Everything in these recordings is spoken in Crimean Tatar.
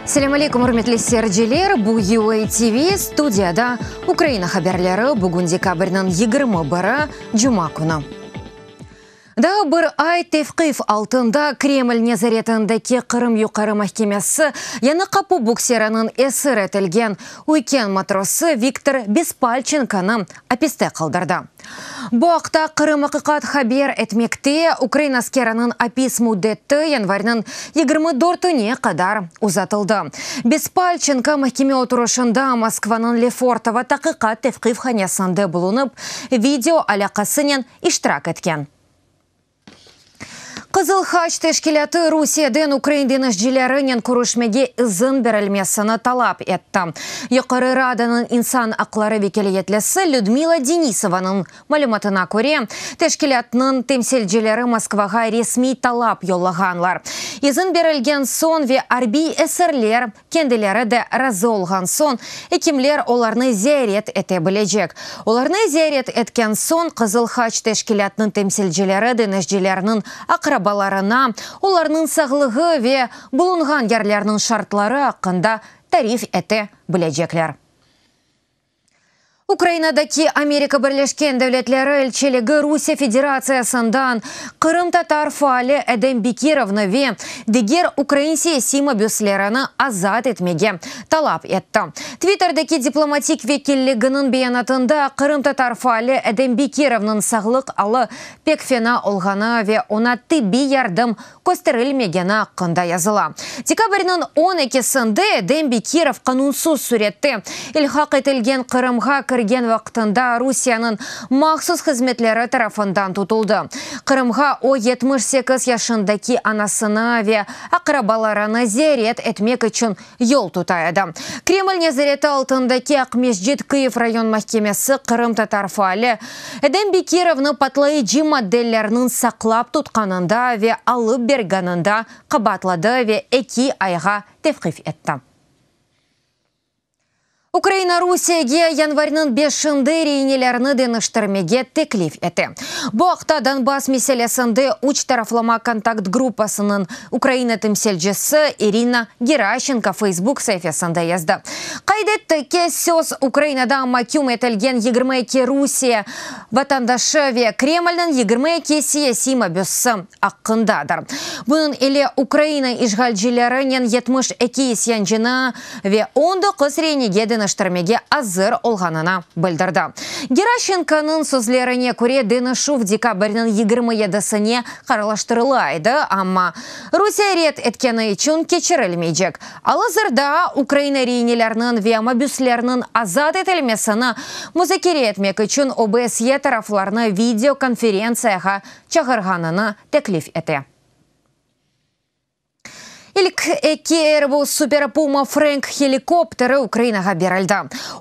Selâm aleyküm, ürmetli seyirciler! Bu UA TV, studiyada Ukraina haberleri, bugün dekabrniñ 21-i, cuma künü. Daa bir ay tevqif altında Kreml nezaretindeki Qırım Yuqarı mahkemesi Yañı Qapu bukseriniñ esir etilgen üyken matrosı Viktor Bespalçenkonı apiste qaldırdı. Bu aqta Qırım. Aqiqat haber etmekte. Ukrain askeriniñ apis müddeti yanvarniñ 24-üne qadar uzatıldı. Bespalçenko mahkeme oturışında Moskvanıñ Lefortovo taqiqat tevqifhanesinde bulunıp, video alâqasınen iştirak etken. Qızıl Haç Teşkilâtı Rusiyeden ukrain deñizcilerinen körüşmege izin berilmesini talap etti. Yuqarı Radanıñ insan aqları vekâletlisi Lüdmila Denisovanıñ malümatına köre, teşkilâtnıñ temsilcileri Moskvağa resmiy talap yollağanlar. İzin berilgen soñ ve arbiy esirler Kendileri de razı olğan soñ, ekimler olarnı ziyaret ete bilecek. Olarnı ziyaret etken soñ, Qızıl Haç Teşkilâtınıñ temsilcileri deñizcilerniñ aqrabalarına olarnıñ sağlığı ve bulunğan yerlerniñ şartları aqqında tarif ete bilecekler. Ukrainadaki Amerika Birleşken Devletleri elçiligi Rusiye Federatsiyasından qırımtatar faali Edem Bekirovnı ve diger ukrain siyasiy mabüslerini azat etmege talap etti. Twitterdeki diplomatik vekilliginiñ beyanatında qırımtatar faali Edem Bekirovnıñ sağlıq alı pek fena olğanı ve oña tibbiy yardım kösterilmegeni aqqında yazıla. Dekabrniñ on ekisinde Edem Bekirov qanunsız sürette ilhaq etilgen Qırımğa kirgen vaqtında Rusiyeniñ mahsus hızmetleri tarafından tutuldı. Qırımğa o 78 yaşındaki anasını ve aqrabalarını ziyaret etmek içün yol tuta edi. Kreml nezareti altındaki Aqmescit Kıyiv rayon mahkemesi qırımtatar faali Edem Bekirovnı patlayıcı maddelerniñ saqlap tutqanında ve alıp bergeninde qabaatladı ve eki ayğa tevqif etti. Ukraina Rusiyege yanvarniñ beşinde reinelerni deñiştirmege teklif ete. Bu aqta Donbass meselesinde üç taraflama kontakt gruppasınıñ Ukraina temsilcisi İrina Geraşenko Facebook saifesinde yazdı. Qayd etti ki, söz Ukrainada maküm etilgen 22 Rusiye vatandaşı ve Kremlniñ 22 siyasiy mabüsi aqqındadır. Bunıñ ile Ukraina işğalcilerinen 72 isyancını ve 19 reinege deñiştirmege azır olğanını bildirdi. Geraşenkonıñ sözlerine köre, deñişüv dekabrniñ 27-sine qararlaştırıla edi, amma Rusiye red etkeni içün keçirilmeycek. Al-azırda Ukraina reinelerniñ ve mabüslerniñ azat etilmesini muzakere etmek içün OBSYE taraflarnı video konferentsiyağa çağırğanını teklif ete. İlk eki Airbus Super Puma frenk helikopteri Ukrainağa berildi.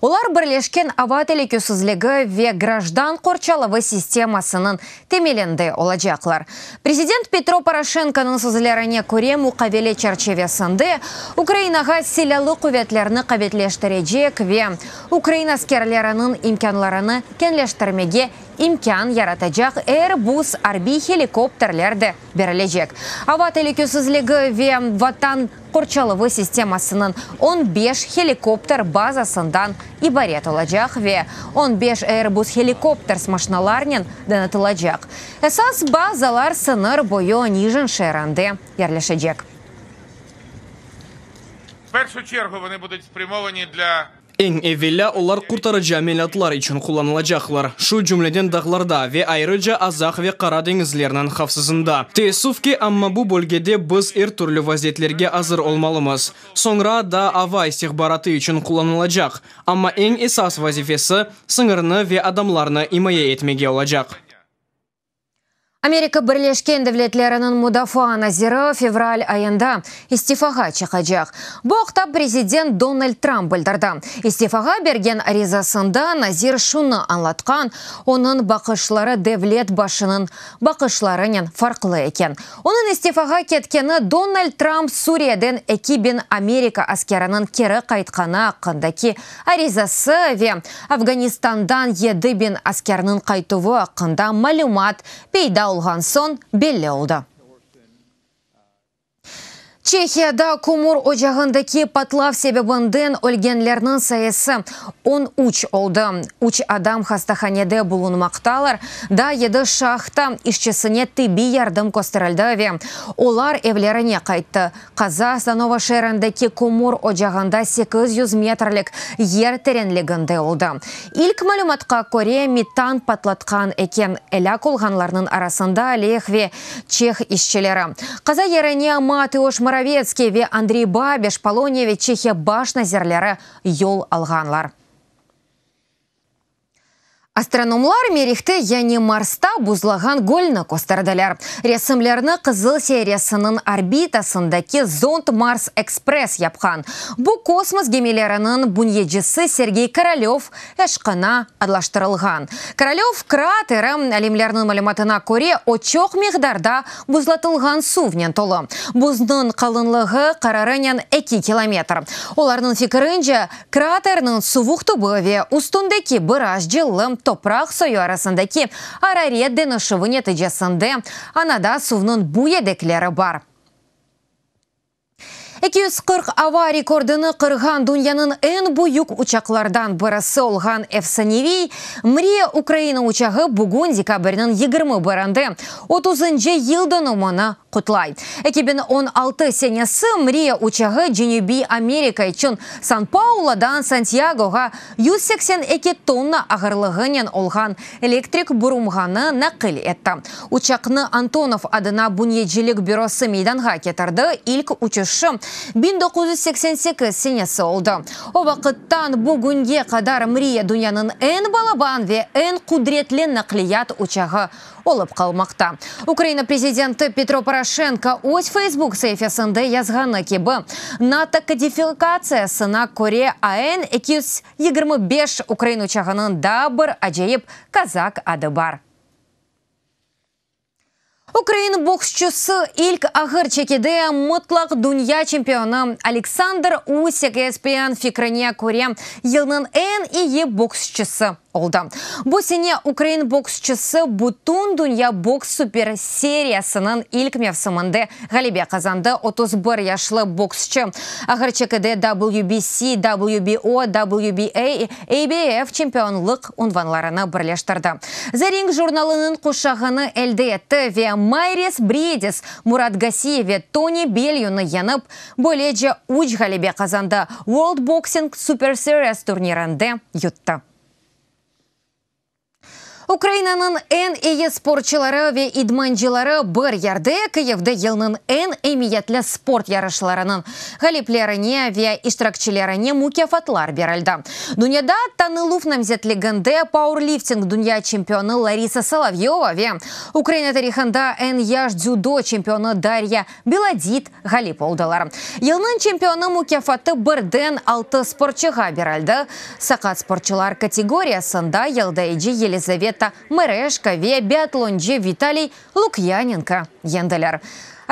Olar Birleşken ava telükesizligi ve grajdan qorçalavı sistemasınıñ temelinde olacaqlar. Prezident Petro Poroşenkonıñ sözlerine köre, muqavele çerçivesinde Ukrainağa silâlı quvetlerni qavetleştirecek ve ukrain askerleriniñ imkânlarını keñleştirmege imkân yaratacaq Airbus arbiy helikopterler de berilecek. Ava telükesizligi ve Vatan qorçalavı sistemasınıñ 15 helikopter bazasından ibaret olacaq ve 15 Airbus Helicopters maşnalarnen donatılacaq. Esas bazalar sıñır boyu Nijin şeerinde yerleşecek. Eñ evelâ olar qurtarıcı ameliyatlar içün qullanılacaqlar, şu cümleden dağlarda ve ayrıca Azaq ve Qara deñizlerniñ havfsızında. Teessüf ki, amma bu bölgede biz er türlü vaziyetlerge azır olmalımız. Soñra da ava istihbaratı içün qullanılacaq, amma eñ esas vazifesi, sıñırnı ve adamlarnı imaye etmege olacaq. Amerika Birleşken Devletleriniñ mudafaa naziri fevral ayında istifağa çıqacaq. Bu aqta prezident Donald Trump bildirdi. İstifağa bergen arizasında nazir şunı añlatqan, onıñ baqışları devlet başınıñ baqışlarınen farqlı eken. Onıñ istifağa ketkeni Donald Trump Suriyeden 2000 Amerika askeriniñ keri qaytqanı aqqındaki arizası ve Afganistandan 7000 askerniñ qaytuvı aqqında malümat peyda olğan soñ belli oldı. Çehiyada kömür ocağındaki patlav sebebinden ölgenlerniñ sayısı 13 oldı. Üç adam hastahanede bulunmaqtalar, daa yedi şahta işçisine tibbiy yardım kösterildi ve olar evlerine qayttı. Qaza Stanova şeerindeki kömür ocağında 800 metrlik yer terenliginde oldı. İlk malümatqa köre, metan patlatqan eken. Elâk olğanlarnıñ arasında leh ve çeh işçileri. Qaza yerine Mateuş Moravetskiy ve Andrey Babiş, Poloniya ve Çehiya baş nazirleri yol alğanlar. Astronomlar Merihte, yani Marsta buzlağan gölni kösterdiler. Resimlerni Qızıl seyyaresiniñ orbitasındaki zond Mars Express yapqan. Bu kosmos gemileriniñ bünyecisi Sergey Korolev eşqına adlaştırılğan. Korolev krateri, alimlerniñ malümatına köre, o çoq miqdarda buzlatılğan suvnen tolu. Buznıñ qalınlığı qararınen eki kilometr. Olarnıñ fikirince, kraterniñ suvuq tübü ve üstündeki biraz cıllı topraq soyu arasındaki araret deñişüvi neticesinde anada suvnıñ bu yedekleri bar. 240 ava rekordını qırğan dünyanıñ eñ büyük uçaqlardan birisi olğan efsaneviy Mriya Ukraina uçağı bugün dekabrniñ 21-inde otuzıncı yıldönümini qutlay. 2016 senesi Mriya uçağı Cenübiy Amerika içün San-Pauludan Santyagoğa 182 tonna ağırlığınen olğan elektrik burumğanı naqil etti. Uçaqnı Antonov adına bünyecilik bürosı meydanğa ketirdi, ilk uçuşı 1988 senesi oldı. O vaqıttan bugünge qadar Mriya dünyanıñ eñ balaban ve eñ qudretli naqliyat uçağı olıp qalmaqta. Ukraina prezidenti Petro Poroşenko öz Facebook saifesinde yazğanı kibi, NATO kodifikatsiyasına köre AN 225 ukrain uçağınıñ daa bir acayip kazak adı bar. Ukrain boksçusı, ilk ağır çekide mıtlaq dünya çempionı Aleksandr Usik ESPN fikrine köre yılnıñ eñ iyi boksçusı oldı. Bu sene ukrain boksçusı Bütündünya boks super seriyasınıñ ilk mevsiminde ğalebe qazandı. 31 yaşlı boksçu ağır çekide WBC, WBO, WBA, ABF çempionlıq unvanlarını birleştirdi. The Ring jurnalınıñ quşağını elde etti ve Mayris Briedis, Murat Gasiyev ve Toni Belyunı yeñip, böylece üç ğalebe qazandı, World Boxing Super Series turnirinde yuttı. Ukrainanıñ eñ eyi sportçıları ve idmancıları bir yerde Kıyivde yılnıñ eñ emiyetli sport yarışlarınıñ ğaliplerine ve iştirakçilerine mukâfatlar berildi. Dünyada tanıluv namzetliginde pauerlifting dünya çempionı Larisa Solovyova ve Ukraina tarihında eñ yaş dzüdo çempionı Darya Bilodid ğalip oldılar. Yılnıñ çempionı mukâfatı birden altı sportçığa berildi. Saqat sportçılar kategoriyasında yaldayıcı Yelizaveta Mereşko ve biatloncı Vitaliy Lukyanenko yeñdiler.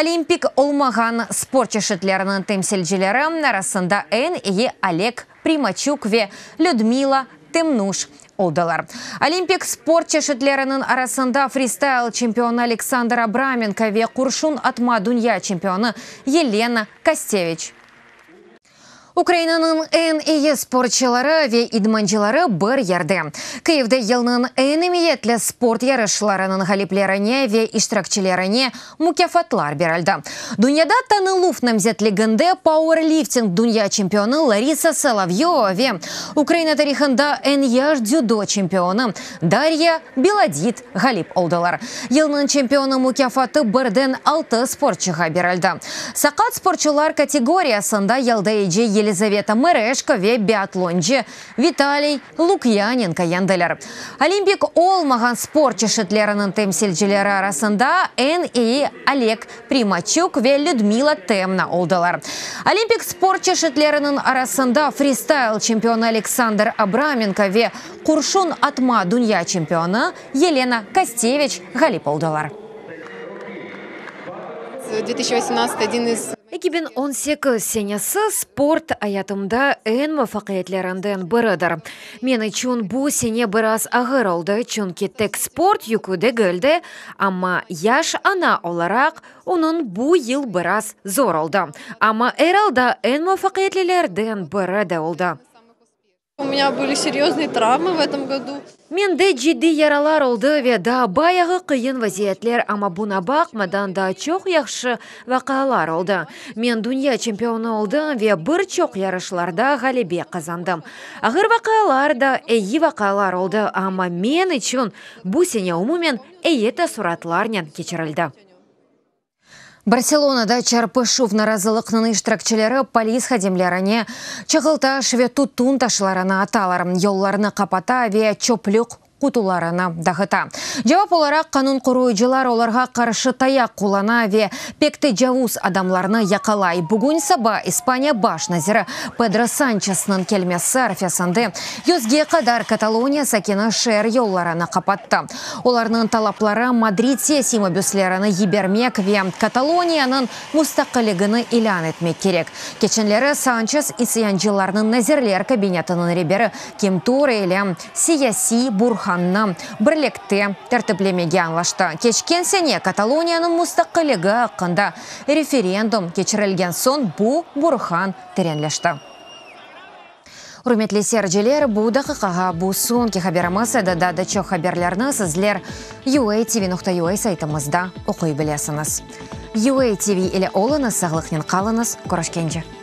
Olimpik olmağan sport çeşitleriniñ temsilcileri arasında eñ eyi Oleg Primaçuk ve Lüdmila Temnuş oldılar. Olimpik sport çeşitleriniñ arasında fristayl çempionı Aleksandr Abramenko ve qurşun atma dünya çempionı Yelena Kosteviç. Ukrainanıñ eñ eyi sportçıları ve idmancıları bir yerde. Kıyivde yılnıñ eñ emiyetli sport yarışlarınıñ ğaliplerine ve iştirakçilerine mukâfatlar berildi. Dünyada tanıluv namzetliginde pauerlifting dünya çempionı Larisa Solovyova ve Ukraina tarihında eñ yaş dzüdo çempionı Darya Bilodid ğalip oldılar. Yılnıñ çempionı mukâfatı birden altı sportçığa berildi. Saqat sportçular kategoriyasında yaldayıcı Yelizaveta Mereşko ve biatloncı Vitaliy Lukyanenko yeñdiler. Olimpik olmağan sport çeşitleriniñ temsilcileri arasında eñ eyi Oleg Primaçuk ve Lüdmila Temna oldılar. Olimpik sport çeşitleriniñ arasında fristayl çempionı Aleksandr Abramenko ve qurşun atma dünya çempionı Yelena Kosteviç ğalip oldılar. 2018 senesi sport ayatımda eñ muvafaqiyetlerinden biridir. Men içün bu sene biraz ağır oldı, çünki tek sport yükü degil de, amma yaş ana olaraq onıñ bu yıl biraz zor oldı. Amma er alda eñ muvafaqiyetlilerden biri de oldı. Mende ciddiy yaralar oldı ve daa bayağı qıyın vaziyetler, amma buña baqmadan daa çoq yahşı vaqialar oldı. Men dünya çempionı oldım ve bir çoq yarışlarda ğalebe qazandım. Ağır vaqialar da, eyi vaqialar oldı, amma men içün bu sene umumen eyi teessuratlarnen keçirildi. Barselonada çarpışuv narazılıqnıñ iştirakçileri polis hadimlerine çığıltaş ve tütün taşlarını atalar, yollarnı qapata ve çöplük qutularını dağıta. Cevap olaraq qanun qoruyıcılar olarğa qarşı tayaq qullana ve pek tecavuz adamlarnı yaqalay. Bugün saba İspaniya baş naziri Pedro Sançesniñ kelmesi arfesinde yüzge qadar Kataloniya sakini şeer yollarını qapattı. Olarnıñ talapları Madrid siyasiy mabüslerini yibermek ve Kataloniyanıñ mustaqilligini ilân etmek kerek. Keçenleri Sançes isyancılarnıñ Nazirler kabinetiniñ reberi Kim Tora ile siyasiy burhannı birlikte tertiplemege añlaştı. Keçken sene Kataloniyanıñ mustaqilligi aqqında referendum keçirilgen soñ bu burhan terenleşti. Ürmetli seyirciler, bu daqiqağa bu soñki haberimiz edi. Daa da çoq haberlerni sizler UATV.UA saytımızda oquy bilesiñiz. UATV ile oluñız, sağlıqnen qalıñız, körüşkence!